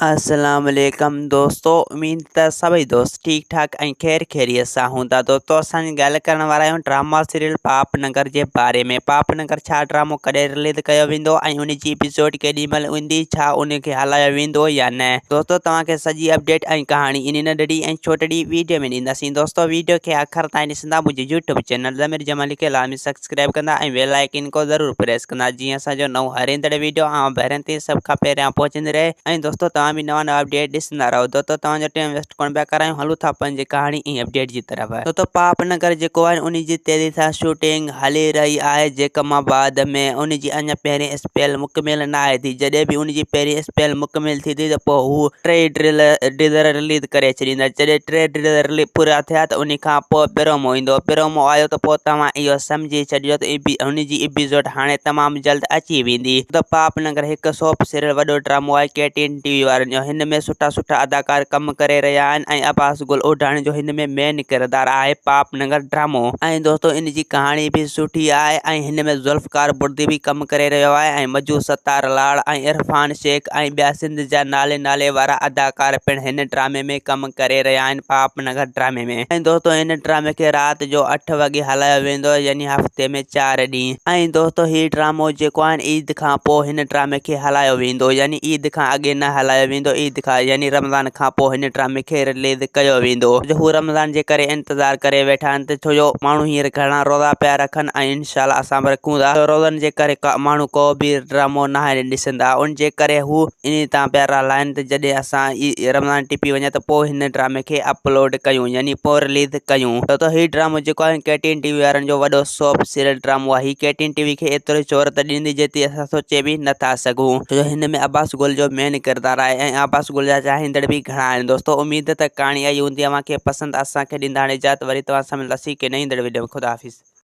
السلام عليڪم دوستو اميد ته سڀئي دوست ٺيڪ ٺاڪ ۽ خير خيريت سان هوندا دوستو اسان ڳالهه ڪرڻ وارا آهيون ڊراما سيريل پاپ نگر جي باري ۾ پاپ نگر ڇا ڊرامو ڪڏهن رليز ڪيو ويندو ۽ ان جي ايپيسوڊ ڪيڏي مهل ايندي ڇا ان کي هلايو ويندو يا نه دوستو توهان کي سڄي اپڊيٽ ۽ ڪهاڻي ان ننڍڙي ۽ ڇوٽڙي ويڊيو ۾ ڏينداسين دوستو ويڊيو کي آخر تائين ڏسندا منهنجي يوٽيوب چينل ضمير جمالي کي لازمي سبسڪرائب ڪندا ۽ بيل آئيڪن کو ضرور پريس ڪندا جيئن اسان جو نئون هر ايندڙ ويڊيو اوهان ڀيرن تائين سڀ کان پهريان پهچندي رهي ۽ دوستو توهان به نوان نوان اپڊيٽ ڏسندا رهو دوستو توهان جو ٽائيم ويسٽ ڪونه پيا ڪرايون هلون ٿا پنهنجي ڪهاڻي ۽ اپڊيٽ جي طرف. دوستو پاپ نگر جيڪو آهي ان جي تيزي سان شوٽنگ هلي رهي آهي جيڪب آباد ۾ ان جي اڃا پهرين اسپيل مڪمل ناهي ٿي جڏهن به ان جي پهرين اسپيل مڪمل ٿيندي ته پوء هو ٽي ڊريلر رليز ڪري ڇڏيندا جڏهن ٽي ڊريلر پورا ٿيا ته ان کان پوء پرومو ايندو پرومو آيو ته پوء توهان اهو سمجهي ڇڏجو ته هن جي ايپيسوڊ هاڻي تمام جلد اچي ويندي. ته پاپ ننگر هڪ سوپ سيريل وڏو ڊرامو آهي ڪي ٽي اين ٽي وي وارن جو هن ۾ سٺا سٺا اداڪار ڪم ڪري رهيا آهن ۽ عباس گل اوڍاڻي جو هن ۾ مين ڪردار آهي پاپ ننگر ڊرامو ۽ دوستو ان جي ڪهاڻي به سٺي آهي ۽ هن ۾ ذوالفقار بڙدي به ڪم ڪري رهيو آهي ۽ مجو ستار لاڙ ۽ عرفان شيخ ۽ ٻيا سنڌ جا نالي نالي وارا اداڪار پڻ هن ڊرامي ۾ ڪم ڪري رهيا آهن پاپ نگر ڊرامي ۾. ۽ دوستو هن ڊرامي کي رات جو اٺ وڳي هلايو ويندو يعني هفتي ۾ چار ڏينهن. ۽ دوستو هي ڊرامو جيڪو آهن عيد کان پوء هن ڊرامي کي هلايو ويندو يعني عيد کان اڳي نه هلايو ويندو عيد کان يعني رمضان کان پوء هن ڊرامي کي رليز ڪيو ويندو جو هو رمضان جي ڪري انتظار ڪري ويٺا آهن ته ڇو جو ماڻهو هينئر گهڻا روزا پيا رکن ۽ انشاء الله اسان به رکون ٿا روزن جي ڪري ماڻهو ڪو به ڊرامو ناهن ڏسندا ان جي ڪري هو انهي تان پيا رلائن ته جڏهن اسان رمضان ٽپي وڃي ته پوء هن ڊرامي کي اپلوڊ ڪيون يعني پوء رليز ڪيون ڇو ته هي ڊرامو جيڪو آهي ڪي ٽي اين ٽي وي وارن جو وڏو سوپ سيريل ڊرامو آهي هي ڪي ٽي اين ٽي وي کي ايتري شهرت ڏيندي جيتري اسان سوچي به نٿا سگهون ڇو جو هن ۾ عباس گل جو مين ڪردار آهي ۽ عباس گل جا چاهيندڙ به گهڻا آهن دوستو اميد ته ڪهاڻي آئي هوندي اوهان کي پسند اسان کي ڏيندا هاڻي اجازت وري توهان سان ملنداسين ڪنهن ايندڙ وڊيو ۾ خدا حافظ.